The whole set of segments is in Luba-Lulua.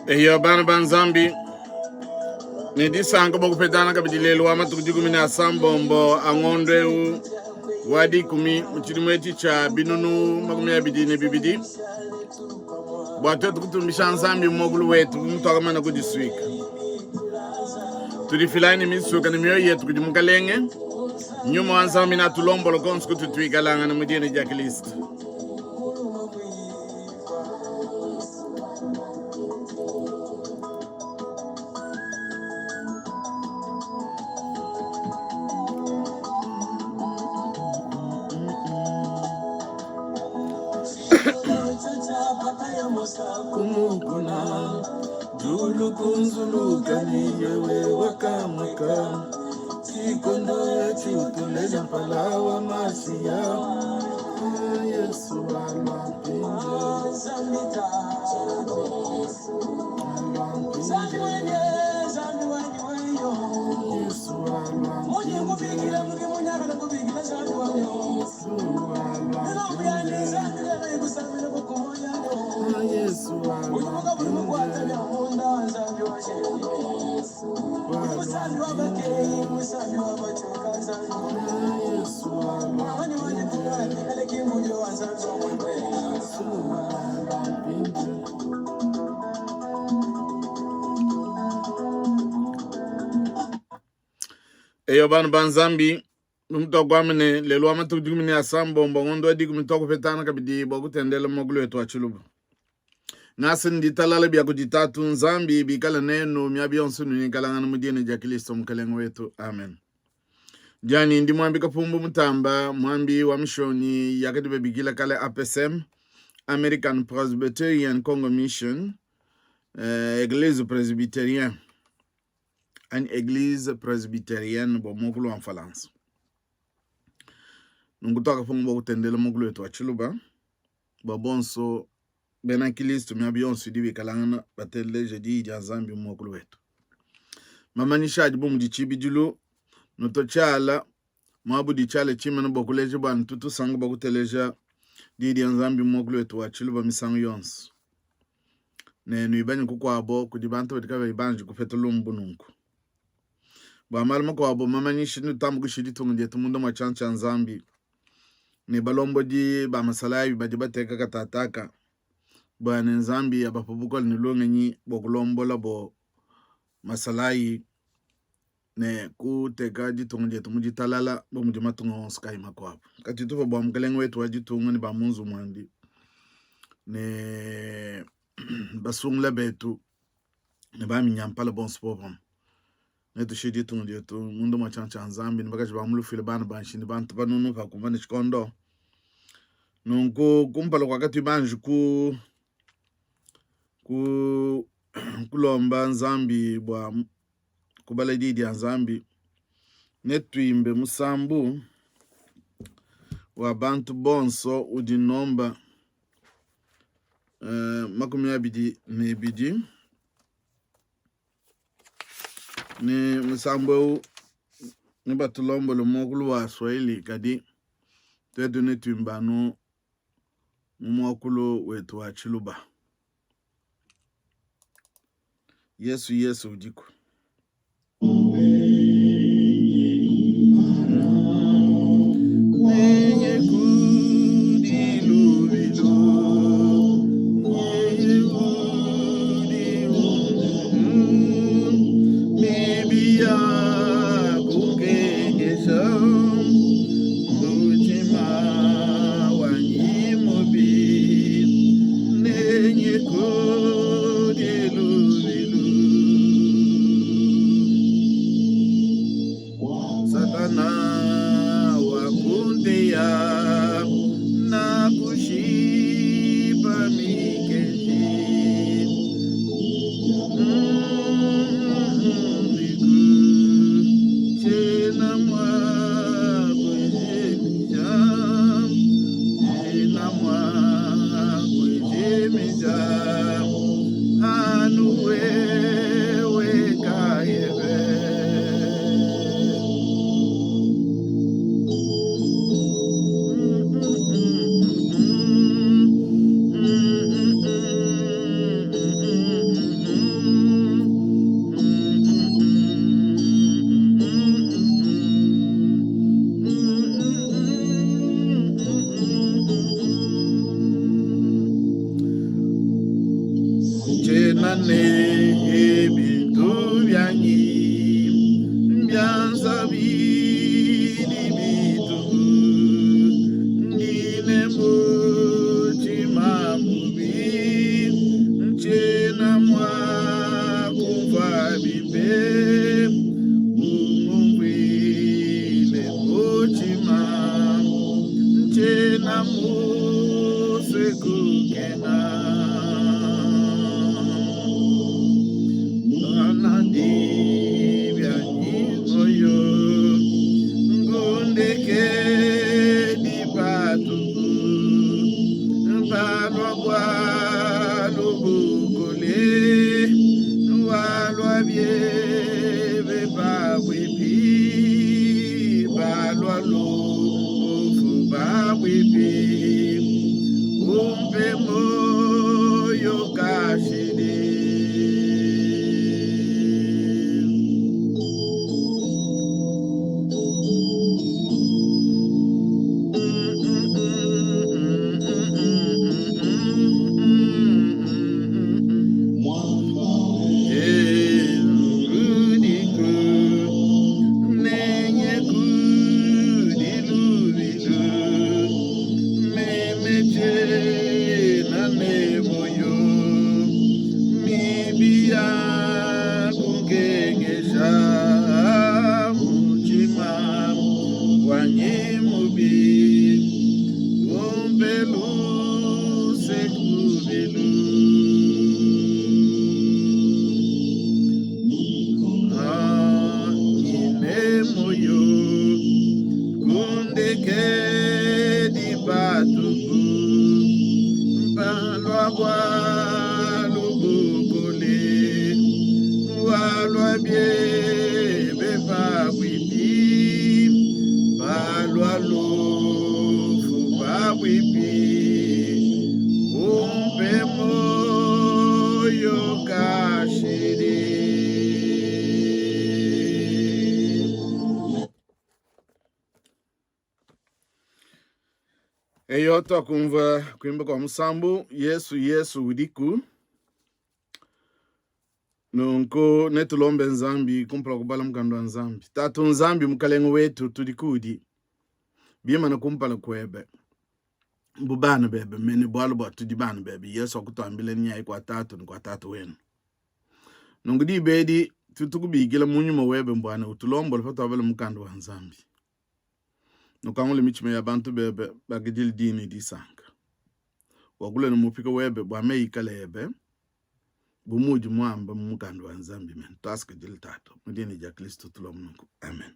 Eyo bana ba Nzambi, ne disanka bua kupetangana kabidi lelu wa matuku 17 a ngondo eu wa 10 mu tshidimu etshi tshia 2022 bua tuetu kutumbisha Nzambi mu muakulu wetu bu mutuakamana kudisuika. Tudifilayi ne misuka ne mioyo yetu kudi Mukalenge. Nyuma wa Nzambi natulombola konso kutu tuikalangana mu dina dia Kristo. Kumukuna dulu kunzuluka ni yewe wakamweka chikondo echi utuleja mpala wa Masiya Yesu alwa mpinje alwa mpinje Yesu alwa mpinje Yesu alwa mpinje Yesu alwa mpinje walwa mpinje Yesu alwa mpinje Yesu alwa mpinje. Eyo bana ba Nzambi, mutuakuamba ne lelu wa matuku 17 ngondo wa 10 tuakupetana kabidi bua kutendela muakulu wetu wa Tshiluba. Ngasa ne ditalala bia kudi Tatu Nzambi bikale nenu miaba yonso nuikalangana mu dina dia Kristo Mukelenge wetu. Amen. Dianyi ndi Muambi Kapumbu Mutamba, muambi wa mishonyi yakadi babikila kale APCM, American Presbyterian Congo Mission, Eglise Presbyterien anyi Eglise Presbyterienne bua muakulu wa Mfalansa. Nunku tuakapunga bua kutendela muakulu wetu wa Tshiluba bua bonso bena Kristo miaba yonso idi bikalangana bateleja diyi dia Nzambi mu muakulu wetu. Mamanyisha adi bu mudi tshibidilu nutua tshiala muabu di tshiala tshimana bua kuleja bua nutu tusanka bua kuteleja diyi dia Nzambi mu muakulu wetu wa Tshiluba misangu yonso ne nuibanye kukuabo kudi bantu badi kabayi banji kupeta lumbu nunku. Bua malu makuabo mamanyishi nutambe kushiya ditunga dietu munda mua tshianza tshia Nzambi ne balombodi ba masalayi badi bateka katataka bua ne Nzambi abapa bukole ne lungenyi bua kulombola bo masalayi ne kuteka ditunga dietu mu ditalala bu mudi matunga onso kayi makuabu. Katutupa bua mukalenge wetu wa ditunga ne ba mu nzubu muandi ne basungula betu ne baminyampala bonso popamue netushiye ditunga dietu munda mua tshianza tshia Nzambi ne bakaji ba mu lufuila, bana ba nshi ne bantu banunu pakumbana tshikondo. Nunku kumpala kua katuyi banji ku ku kulomba Nzambi bua kubala Diyi dia Nzambi, netuimbe musambu wa bantu bonso udi nomba 22 ne musambu eu nebatulombole muakulu wa Swahili, kadi tuetu netuimbe anu mu muakulu wetu wa Tshiluba. Yesu, Yesu udiku. Satana wakunteya na kushipa mikenji Tshiena mua kujimija, tshiena mua kujimija anu wewe kayebe. ne bintu bianyi mbianza bidi bitupu, ndi ne mutshima mubi, ntshiena mua kumvua bimpe, ungumvuile mutshima, ntshiena musue kukenga. Bana ndi bianyi muoyo, ngundekedi patupu, palua bualu bukole, walua biebe pabuipi, palua lufu pabuipi, umpe muoyo kashidi. Kunkengesha mutshima wanyi mubi, umpe luse kubilu. Ah, nyine moyo kundekedi patupu, mpalua bualu bukole, walua biebe pabuipi, palua lufu pabuipi, umpe muoyo kashidi. Eyo twakumvua kuimba kwa musambu Yesu Yesu udiku. Nunku netulombe Nzambi kumpala kubala mukanda wa Nzambi. Tatu Nzambi Mukalenge wetu, tudi kudi bimana kumpala kuebe bu bana bebe mene, bualu bua tudi bana bebe. Yesu akutuambila nyayi kua tatu ne kua tatu wenu. Nunku diba edi tudi tukubikila mu nyuma webe mbuana utulombole patuabala mukanda wa Nzambi. Nukangule mitshima ya bantu bebe bakidile di ne disanka. Wakule ne mupika webe bua meyi ikale ebe bu muudi muamba mu mukanda wa Nzambi mene. Tuasakidile Tatu mu dina dia Kristo tulomba nunku. Amen.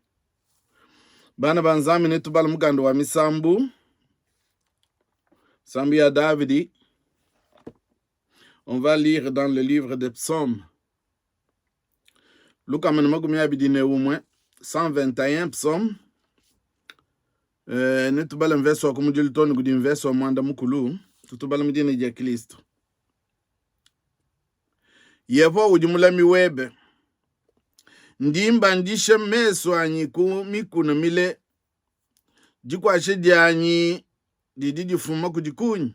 Bana ba Nzambi netubala mukanda wa Misambu, Misambu ya Davidi. On va lire dans le livre des Psaumes. 121, 121 psaume. Netubale mvese wa kumudilu too ne kudi mvese wa muanda mukulu, tutubala mu dina dia Kristo. Yehowa udi mulami webe, ndi mbandisha mesu anyi ku mikuna mile, dikuatshisha dianyi didi difuma kudi kunyi?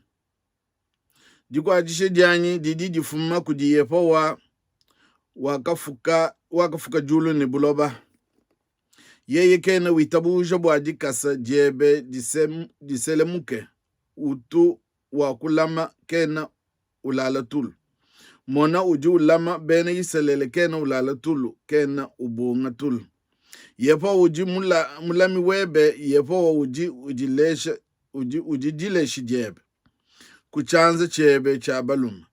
Dikuatshisha dianyi didi difuma kudi Yehowa wakafuka diulu ne buloba. Yeye kena witabuja bua dikasa diebe diselemuke, utu wakulama kena ulala tulu. Mona, udi ulama bena Isalele kena ulala tulu, kena ubunga tulu. Yehowa udi mulami webe, Yehowa udi udilesha udi dileshi diebe ku tshianza tshiebe tshia balume.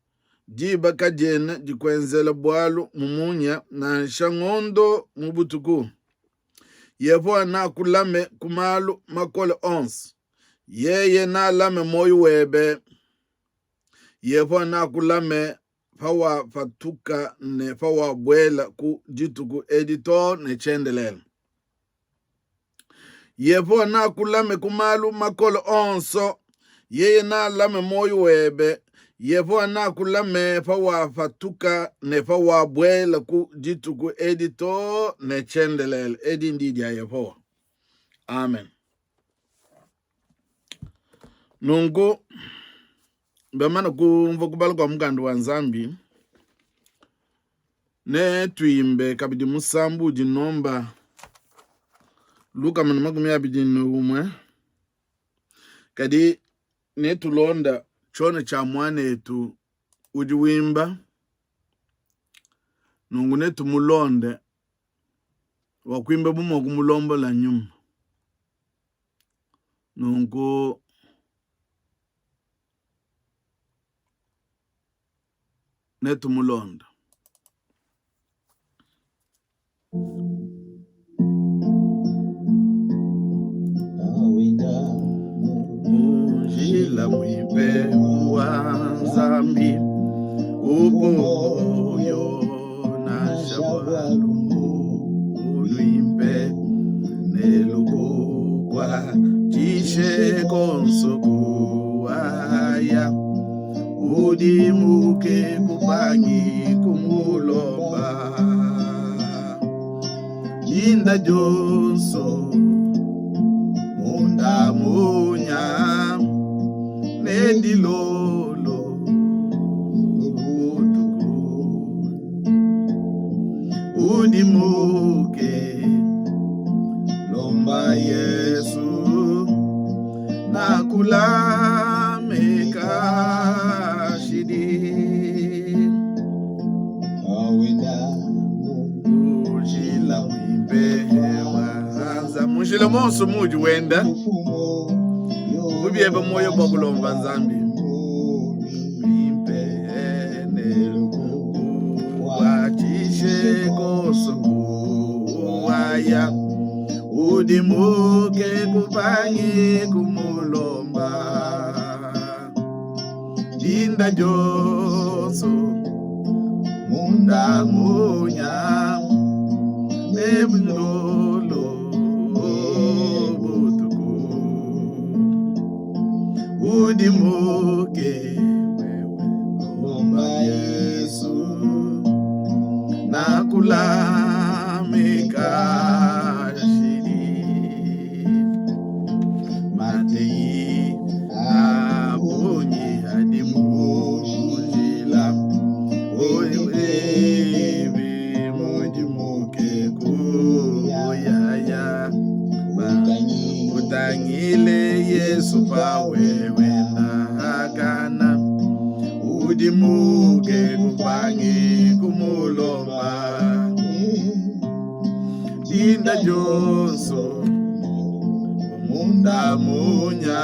Diba kadiena dikuenzela bualu mu munya, nansha ngondo mu butuku. Yehowa nakulame ku malu makole onso, yeye nalame muoyo webe. Yehowa nakulame pawapatuka ne pawabuela ku dituku edi too ne tshiendelele. Yehowa nakulame ku malu makole onso, yeye nalame muoyo webe. Yehowa nakulame pawapatuka ne pawabuela ku dituku edi too ne tshiendelele. Edi ndi dia Yehowa. Amen. Nunku bamana kumvua kubala kua mukanda wa Nzambi. Netuimbe kabidi musambu udi nomba 121, kadi netulonda tshiona tshia muanetu udi wimba, nunku netumulonde wakuimba bu mua kumulombola nyuma. Nunku netumulonda. Munjila muimpe wa Nzambi kupoyo nansha bualu luimpe nelukukuatshishe konso kuwaya Udimuke kupangi kumulomba dinda dionso munda munya ne dilolo butuku. Udimuke lomba Yesu nakulameka shidi Mujila muimpe wa mujila monso muudi wenda kubieba moyo bua kulomba Nzambi bimpe ne kuatshishe koso kuwaya Udimuke kupangi kumulomba dinda dionso munda munya ne bulolo butuku. Udimuke wewe lomba Yesu nakulamika shidi mateyi a bungi adi mu njila wewe mudimuke kuyaya utangile Yesu pa wewe ndakana udimuke kupangi kumulomba dinda dionso munda munya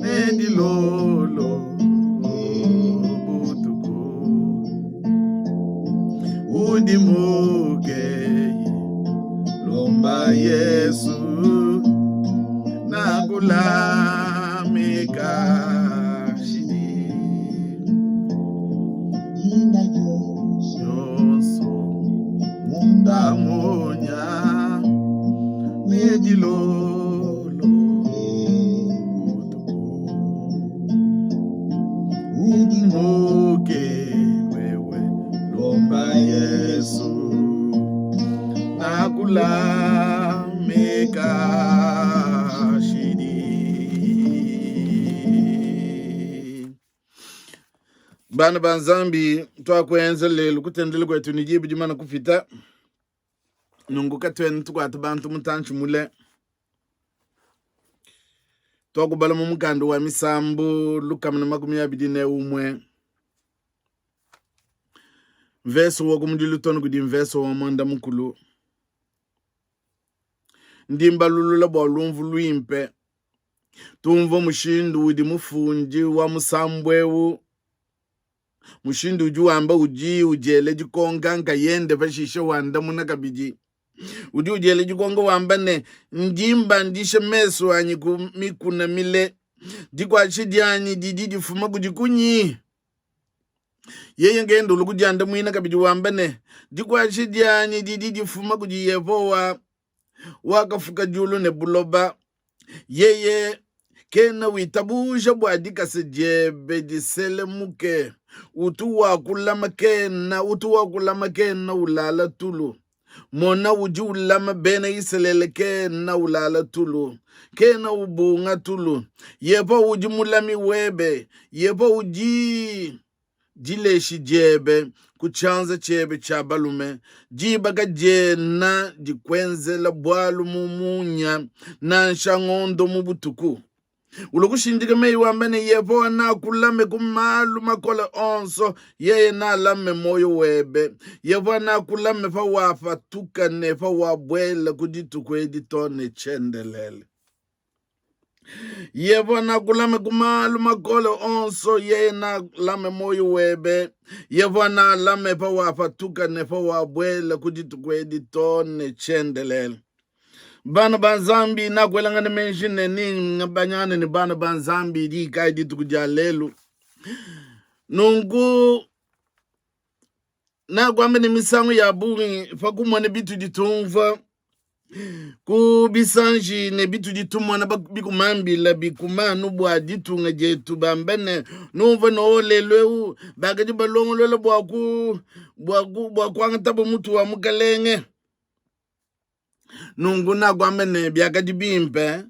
ne dilolo butuku udimuke lomba Yesu nakulamika shidi yonso munda munya ne dilolo butuku udimuke wewe lomba Yesu nakulamika shidi. Bana ba Nzambi, tuakuenza lelu kutendela kuetu ne diba dimana kupita, nunku katuena tukuata bantu mutantshi mule. Tuakubala mu mukanda wa Misambu 121 mvese wa kumudilu too ne kudi mvese wa muanda mukulu. Ndi mbalulula bua lumvu luimpe, tumvue mushindu udi mufundi wa musambu eu, mushindu udi wamba udi udiela dikonka nkayende pashishe wandamuna kabidi. Udi udiela dikonka wamba ne, Ndi mbandisha mesu anyi ku mikuna mile, dikuatshisha dianyi didi difuma kudi kunyi? Yeye nkayende ulua kudiandamuina kabidi wamba ne, Dikuatshisha dianyi didi difuma kudi Yehowa wakafuka diulu ne buloba. Yeye kena witabuja bua dikasa diebe diselemuke, utu wakulama kena utu wakulama kena ulala tulu. Mona, udi ulama bena Isalele kena ulala tulu, kena ubunga tulu. Yehowa udi mulami webe, Yehowa udi. dileshi diebe ku tshianza tshiebe tshia balume. Diba kadiena dikuenzela bualu mu munya, nansha ngondo mu butuku. Ulua kushindika meyi wamba ne, Yehowa nakulame ku malu makole onso, yeye nalame muoyo webe. Yehowa nakulame pawapatuka ne pawabuela ku dituku edi to ne tshiendelele. Yehowa nakulame ku malu makole onso, yeye nalame muoyo webe. Yehowa nalame pawapatuka ne pawabuela ku dituku edi to ne tshiendelele. Bana ba Nzambi, nakuelangana meji ne ningabanyangane ne bana ba Nzambi diyi kayi dituku dia lelu. Nunku nakuamba ne misangu ya bungi pa kumona bitudi tumvua ku bisanji ne bitudi tumona bikumambila bikumanu bua ditunga dietu bamba ne numvua no lelu eu bakadi balongolola bua ku bua ku bua kuangatabo mutu wa mukalenge. Nunku nakuamba ne, Biakadi bimpe,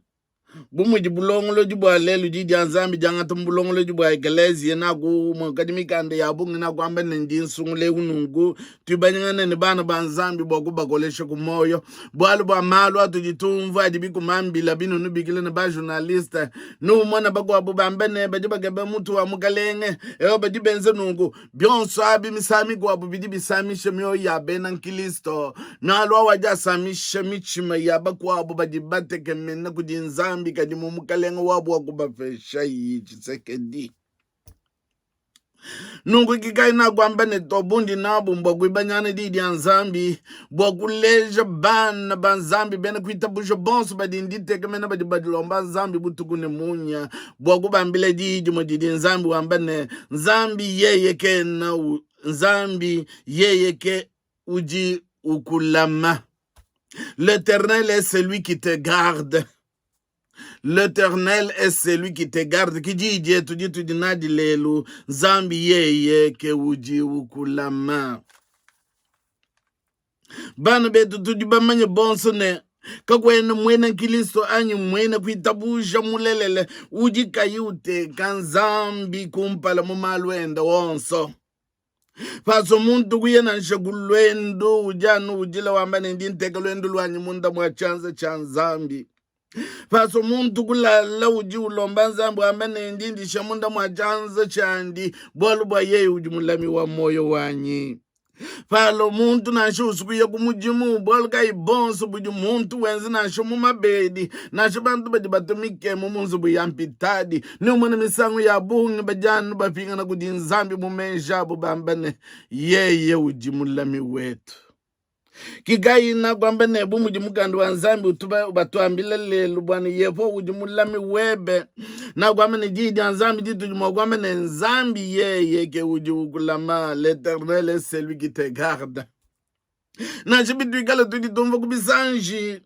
bu mudi bulongolodi bua lelu di dia Nzambi diangata mu bulongolodi bua ekeleziya, naku muakadi mikanda ya bungi, nakuamba ne, ndi nsungula eu nunku tuibanyangane ne bana ba Nzambi bua kubakolesha ku muoyo, bualu bua malu atudi tumvua adi bikumambila binunu bikile ne ba journaliste numona bakuabu bamba ne badi bakeba mutu wa mukalenge eyo badi benza nunku. Bionso abi misangu mikuabu bidi bisamisha mioyo ya bena nkristo. Malu au adi asamisha mitshima ya bakuabu badi batekemena kudi Nzambi kadi mu Mukalenge wabu wa kubapeshayi tshisekedi. Nunku kikayi nakuamba ne to bundi nabu mbua kuibanyana diyi dia Nzambi bua kuleja bana ba Nzambi bena kuitabuja bonso badi nditekemena badi badilomba Nzambi butuku ne munya bua kubambila diyi dimue didi Nzambi wamba ne, Nzambi yeye kena Nzambi yeye ke udi ukulama. L'Éternel est celui qui te garde. L'Éternel est celui qui te garde. Ki diyi dietu ditudi nadi lelu, Nzambi yeye ke udi ukulama. Bana betu, tudi bamanye bonso ne, kakuena muena nkristo anyi muena kuitabuja mulelela udi kayi uteka Nzambi kumpala mu malu ende onso. Pasua muntu kuya nansha ku luendu, udi anu udila wamba ne, ndi nteka luendu luanyi munda mua tshianza tshia Nzambi. Pasua muntu kulala, udi ulomba Nzambi wamba ne, ndi ndisha munda mua tshianza tshiandi, bualu bua yeye udi mulami wa muoyo wanyi. Palo muntu nansha usukuya ku mudimu, bualu kayi bonso budi muntu wenza nansha mu mabedi, nansha bantu badi batumike mu nzubu ya mpitadi, ne umona misangu ya bungi badi anu bapingana kudi Nzambi mu meji abu bamba ne, yeye udi mulami wetu. Kikayina kuamba ne, bu mudi mukanda wa Nzambi utuba batuambila lelu bua ne Yehowa udi mulami webe, nakuamba ne diyi dia Nzambi ditudi mua kuamba ne Nzambi yeye ke udi ukulama, l'Eternel est celui qui te garde. Nansha bituikala tudi tumvua ku bisanji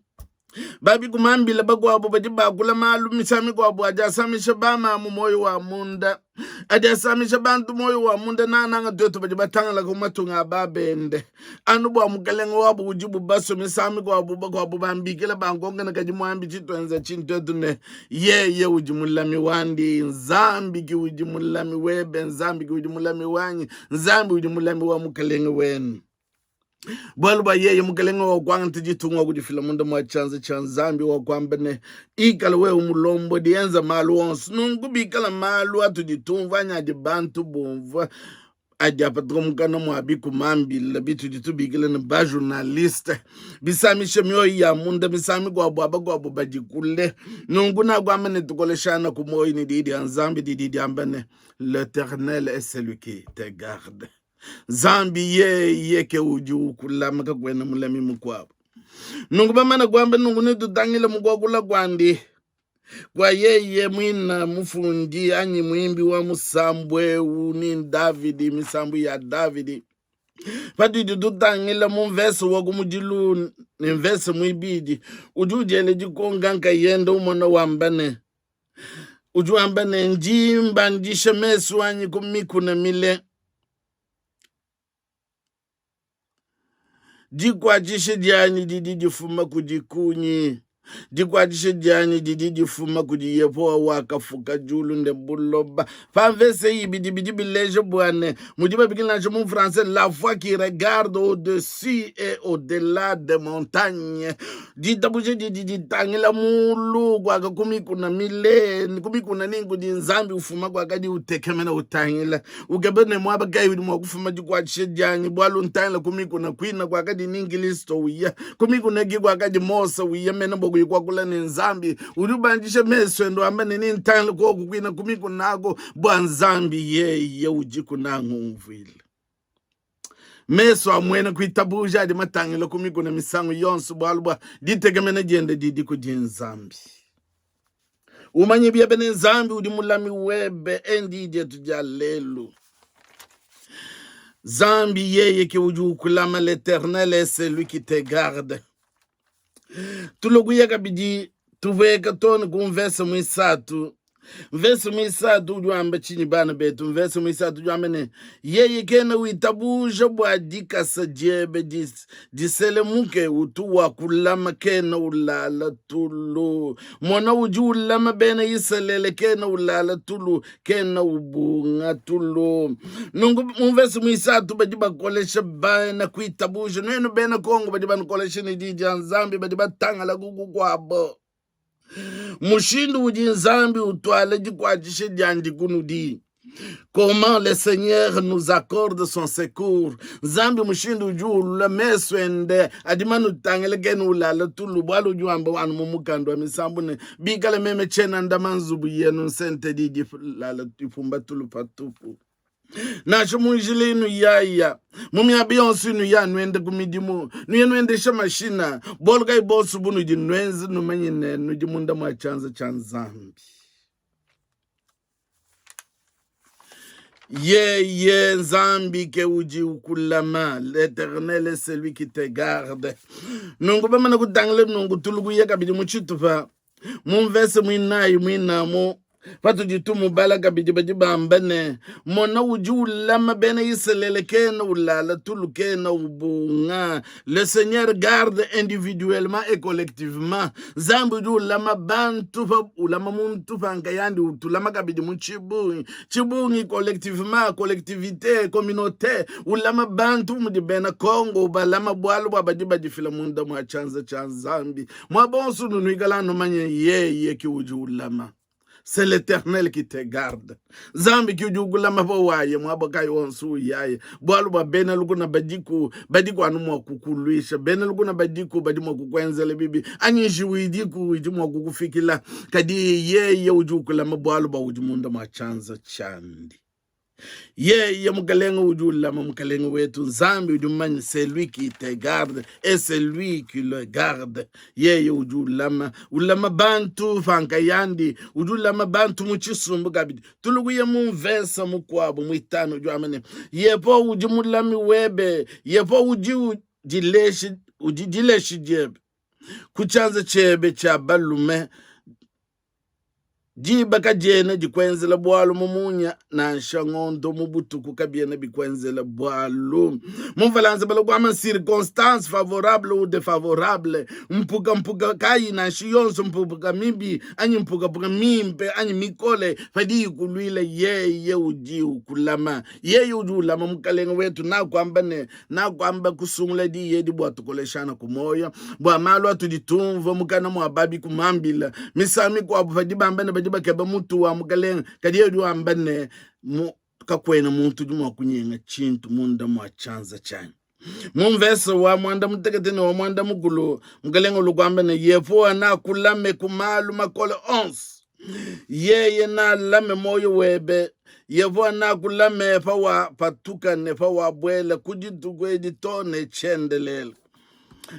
babikumambila bakuabu badi bakula malu misangu mikuabu adi asamisha bamamu muoyo wa munda adi asamisha bantu muoyo wa munda nangananga tuetu badi batangalaka mu matunga a babende anu bua mukalenge wabu udibu basue misangu mikuabu bakuabu bambikila bankonkana kadi muambi tshituenza tshinyi tuetu ne yeye udi mulami wandi nzambi ki udi mulami webe nzambi ki udi mulami wanyi nzambi udi mulami wa mukalenge wenu bualu bua yeye mukelenge wa kuangata ditunga kudifila munda mua tshianza tshia nzambi wa kuamba ne ikala wewe mulombodi enza malu onso nunku bikala malu atudi tumvua anyi adi bantu bumvua adi apatuka mukana mua bikumambila bitudi tubikila ne bajournaliste bisamisha mioyo ya munda misangu mikuabu abakuabu badi kule nunku nakuamba ne tukoleshana ku muoyo ne diyi dia nzambi didi diamba ne l'eternel est celui qui te garde Nzambi yeye ke udi ukulama, kakuena mulami mukuabu. Nunku bamana kuamba nunku, netutangile mu kuakula kuandi kua yeye muina mufundi anyi muimbi wa musambu eu ni Davidi, misambu ya Davidi. Patudi tutangila mu mvese wa kumudilu ne mvese muibidi, udi udiela dikonka nkayende umona wamba ne, udi wamba ne, ndi mbandisha mesu anyi ku mikuna mile, dikuatshisha dianyi didi difuma kudi kunyi? Dikuatshisha dianyi didi difuma kudi Yehowa wakafuka diulu ne buloba. Pa mvese eyi bidi bidi bileja bua ne mudi babikila nansha mu français la foi qui regarde au-dessus et au-delà des montagnes. Ditabuja didi ditangila mulu kuaka ku mikuna mile, ku mikuna ni kudi Nzambi ufuma kuakadi utekemena utangila ukebe ne muaba kayi udi mua kufuma dikuatshisha dianyi, bualu ntangila ku mikuna kuina kuakadi ni Kilisto uya ku mikuna ki kuakadi Mose uya mene bua kuyi kuakula ne Nzambi. Udi ubandisha mesu ende wamba ne, nintangile koku kuina ku mikuna aku, bua Nzambi yeye udi kunangumvuila. Mesu a muena kuitabuja adi matangila ku mikuna misangu yonso, bualu bua ditekemena diende didi kudi Nzambi. Umanye biebe ne Nzambi udi mulami webe, endi dietu dia lelu. Nzambi yeye ke udi ukulama, l'Eternel est celui qui te garde. Tulokuya kabidi tupueka too ne ku mvese muisatu. Mvese muisatu udi wamba tshinyi bana betu? Mvese muisatu udi wamba ne, yeye kena witabuja bua dikasa diebe diselemuke, utu wakulama kena ulala tulu. Mona, udi ulama bena Isalele kena ulala tulu, kena ubunga tulu. Nunku mu mvese muisatu badi bakolesha bena kuitabuja. Nuenu bena Kongo badi banukolesha ne diyi dia Nzambi, badi batangala ku kukuabo. Mushindu udi Nzambi utuala dikuatshisha diandi kunudi. Comment le Seigneur nous accorde son secours. Nzambi mushindu udi ulula mesu ende adi manutangile kena ulala tulu, bualu udi wamba anu mu mukanda wa misambu ne, bikala meme tshiena ndama nzubu yenu nsentedi idi ilala ipumba tulu patupu. Nansha mu njila inu yaya, mu miaba yonso inu ya nuenda ku midimu, nuye nuendesha mashina, bualu kayi bonso bunudi nuenza numanye ne nudi munda mua tshianza tshia Nzambi. Yeye Nzambi ke udi ukulama, l'Eternel est celui qui te garde. Nunku bamana kutangila nunku tulukuya kabidi mu tshitupa mu mvese muinayi muinamu patudi tumubala kabidi badi bamba ne mona udi ulama bena Isalele kena ulala tulu kena ubunga Le Seigneur garde individuellement et collectivement. Nzambi udi ulama bantu pa ulama muntu pa nkayandi utulama kabidi mu tshibungi tshibungi collectivement collectivité communauté ulama bantu mudi bena Congo ubalama bualu bua badi badifila munda mua tshianza tshia Nzambi muaba wonso nunuikala numanye yeye ki udi ulama. C'est l'Eternel qui te garde. Nzambi ki udi ukulama pa waye muaba kayi wonso uyaye. Bualu bua bena lukuna badiku, badiku anu mua kukuluisha. Bena lukuna badiku badi mua kukuenzela bibi, anyi njiwu idiku idi mua kukufikila. Kadi yeye udi ukulama bualu bua udi munda mua tshianza tshiandi. Yeye Mukelenge udi ulama Mukelenge wetu, Nzambi udi mumanye, c'est lui qui te garde et c'est lui qui le garde. Yeye udi ulama, ulama bantu pa nkayandi, udi ulama bantu mu tshisumbu kabidi. Tulukuye mu mvesa mukuabu muitanu udi wamba ne, Yehowa udi mulami webe, Yehowa udi dileshi, udi dileshi diebe ku tshianza tshiebe tshia balume. Diba kadiena dikuenzela bualu mu munya, nansha ngondo mu butuku kabiena bikuenzela bualu. Mu Mfualansa bala kuamba circonstance favorable ou defavorable, mpukampuka kayi nansha yonso, mpukapuka mibi anyi mpukapuka mimpe anyi mikole, padi ikuluila, yeye udi ukulama. Yeye udi ulama Mukalenge wetu. Nakuamba ne nakuamba kusungula diyi edi bua tukoleshana ku muoyo bua malu atudi tumvua mukana mua babi kumambila. Misangu mikuabu padi bamba ne badi bakeba mutu wa mukalenge, kadi yeye udi wamba ne mu, kakuena muntu udi mua kunyenga tshintu munda mua tshianza tshianyi. Mu mvese wa muanda mutekete ne wa muanda mukulu, mukalenge uli kuamba ne Yehowa nakulame ku malu makole onso yeye nalame muoyo webe Yehowa nakulame pawapatuka ne pawabuela ku dituku edi to ne tshiendelele.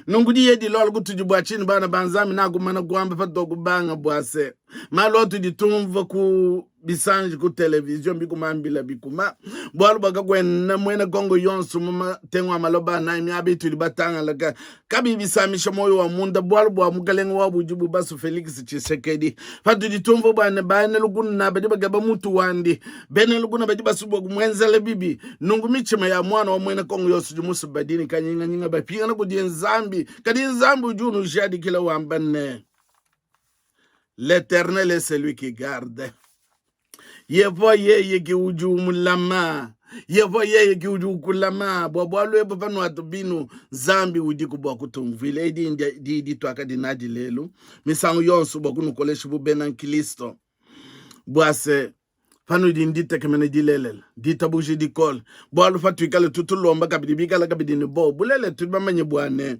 Nunku diyi edi lualu kutudi bua tshinyi bana ba Nzambi nakumana kuamba patokubanga bua se malu atudi tumvua ku bisanji ku televizion bikumambila bikuma bualu bua kakuena muena Kongo yonso mu matengu a maloba anayi miaba itudi batangalaka kabiyi bisamisha muoyo wa munda bualu bua mukalenge wabu udibu basu Felix Tshisekedi. Patudi tumvua bua ne bena lukuna badi bakeba mutu wandi, bena lukuna badi basue bua kumuenzela bibi, nunku mitshima ya muana wa muena Kongo yonso udi musue badi ne kanyinganyinga bapingana kudi Nzambi. Kadi Nzambi udi unujadikila wamba ne. L'Eternel est celui qui garde. Yehowa yeye ke udi umulama. Yehowa yeye ke udi ukulama. Bua bualu ebu panuatu binu, Nzambi udiku bua kutumvuila. Edi ndi dituakadi nadi lelu misangu yonso bua kunukolesha bu bena Nkristo, bua se panudi nditekemena dilelela, ditabuja dikole, bualu patuikale tutulomba kabidi bikala kabidi ne bo bulelela, tudi bamanye bua ne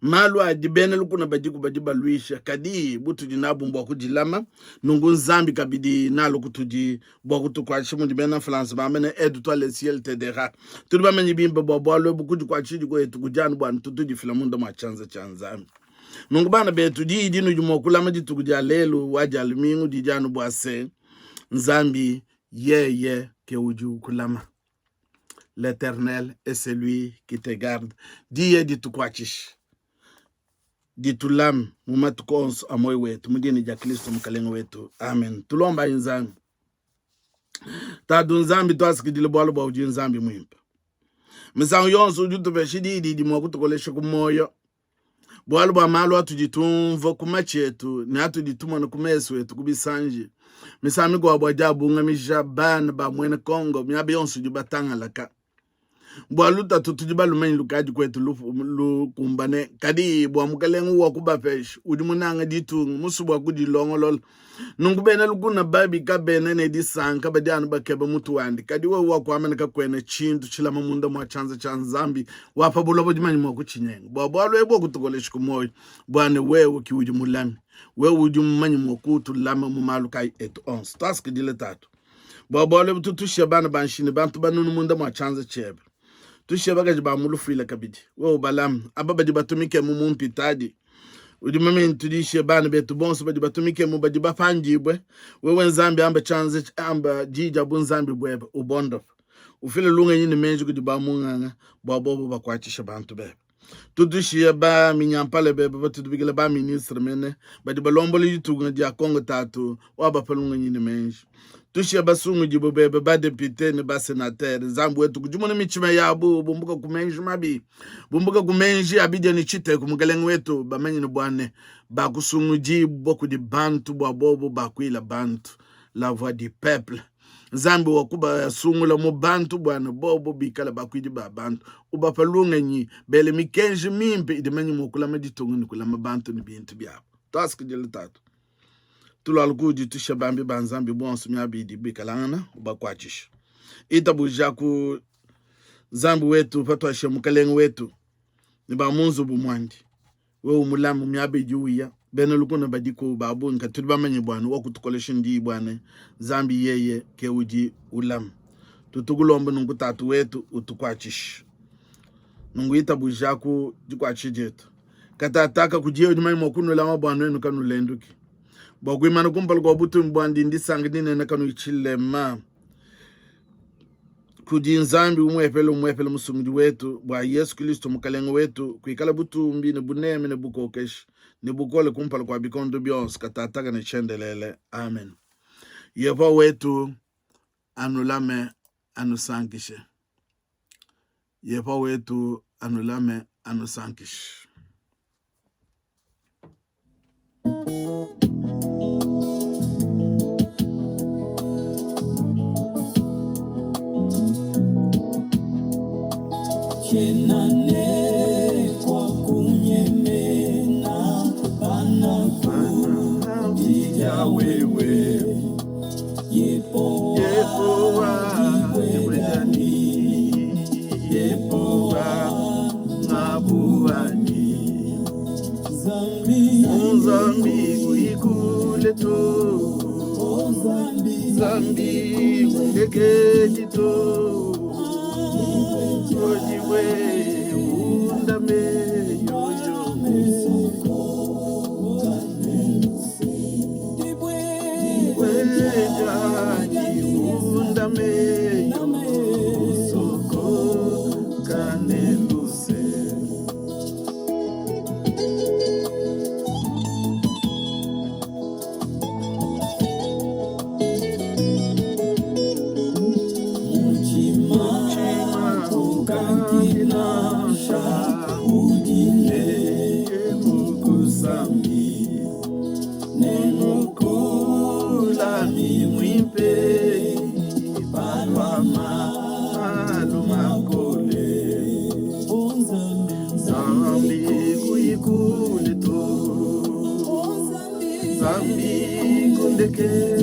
malu adi bena lukuna badiku badi baluisha, kadi butudi nabu mbua kudilama. Nunku Nzambi kabidi nalu kutudi bua kutukuatshisha, mudi bena France bamba ne aide toi le ciel t'aidera. Tudi bamanye bimpe bua bualu ebu, kudikuatshisha kuetu kudi anu bua tutudifila munda mua tshianza tshia Nzambi. Nunku bana betu, diyi dinudi mua kulama dituku dia lelu wa dia lumingu didi anu bua se Nzambi yeye ke udi ukulama. L'Eternel est celui qui te garde. Diyi ditukuatshishe, ditulame mu matuku onso a muoyo wetu, mu dina dia Kristo Mukalenge wetu. Amen. Tulombayi Nzambi. Tatu Nzambi, tuasakidile bualu bua udi Nzambi muimpe. Misangu yonso udi utupesha diyi didi mua kutukolesha ku muoyo. Bualu bua malu atudi tumvua ku matshi etu ne atudi tumona ku mesu etu ku bisanji, misangu mikuabu adi abungamija bana ba muena Kongo miaba yonso idi batangalaka. Bua lutatu tudi balumanyi lukadi kuetu lukumbane, kadi bua Mukalenge wa kubapesha udi munange ditunga, musue bua kudilongolola. Nunku bena lukuna babi kabena ne disanka, badi anu bakeba mutu wandi. Kadi wewe wakuamba ne, kakuena tshintu tshilama munda mua tshianza tshia Nzambi wa pa buloba dimanya mua kutshinyenga. Bua bualu ebu akutukolesha ku muoyo, bua ne wewe ki udi mulami, wewe udi mumanye mua kutulama mu malu kayi etu onso. Tuasakidile Tatu bua bualu ebu, tutushe bana ba nshi ne bantu banunu munda mua tshianza tshiebe, tushe bakaji ba mu lufuila kabidi, wewe ubalame aba badi batumikemu mu mpitadi udi mumanye tudishe bana betu bonso badi batumikemu badi bapandibue. Wewe Nzambi, amba tshianza, amba diyi dia bunzambi buebe, ubondope, ufile lungenyi ne meji kudi bamunganga bua bobo bakuatshishe bantu bebe. Tutushiye ba minyampala bebe batutubikila ba ministre mene badi balombola ditunga dia Kongo tatu wabapa lungenyi ne meji. Tushiye basungudibue bebe ba depute ne ba senateur. Nzambi wetu kudimuna mitshima yabu bumbuka ku meji mabi, bumbuka ku meji a bidia ne tshiteku. Mukelenge wetu bamanye ne bua ne bakusungudibua kudi bantu bua bobu bakuila bantu, la voix du peuple. Nzambi wa kubasungula mu bantu bua ne bobu bikale bakuidi ba bantu, ubapa lungenyi, bele mikenji mimpe idi manye mua kulama ditunga ne kulama bantu ne bintu biabu. Tuasakidila Tatu. Tulualu kuudi tusha bambi ba Nzambi bonso miaba idi bikalangana ubakuatshisha. Itabuja ku Nzambi wetu patuashe Mukalenge wetu ne ba mu nzubu muandi. Wewe umulame miaba idi uya. Bena lukuna badiku ba bungi, kadi tudi bamanye bua ne wakutukolesha ndiyi bua ne Nzambi yeye ke udi ulama. Tutukulomba nunku Tatu wetu utukuatshishe. Nunku itabujaku dikuatshisha dietu. Katataka kudiye udi manye mua kunulama bua nuenu kanulenduki. Bua kuimana kumpala kua butumbi buandi ndisanka dinene kanuyi tshilema. Kudi Nzambi umuepele umuepele Musungidi wetu, bua Yesu Kristo Mukalenge wetu, kuikala butumbi ne buneme ne bukokeshi ne bukole kumpala kua bikondo bionso, katataka ne tshiendelele. Amen. Yehowa wetu anulame anusankishe. Yehowa wetu anulame anusankishe. Zambi ulekedi to odiwe undame yoyo walua malu makole. Nzambi kuyi kule to, Nzambi kundekedi.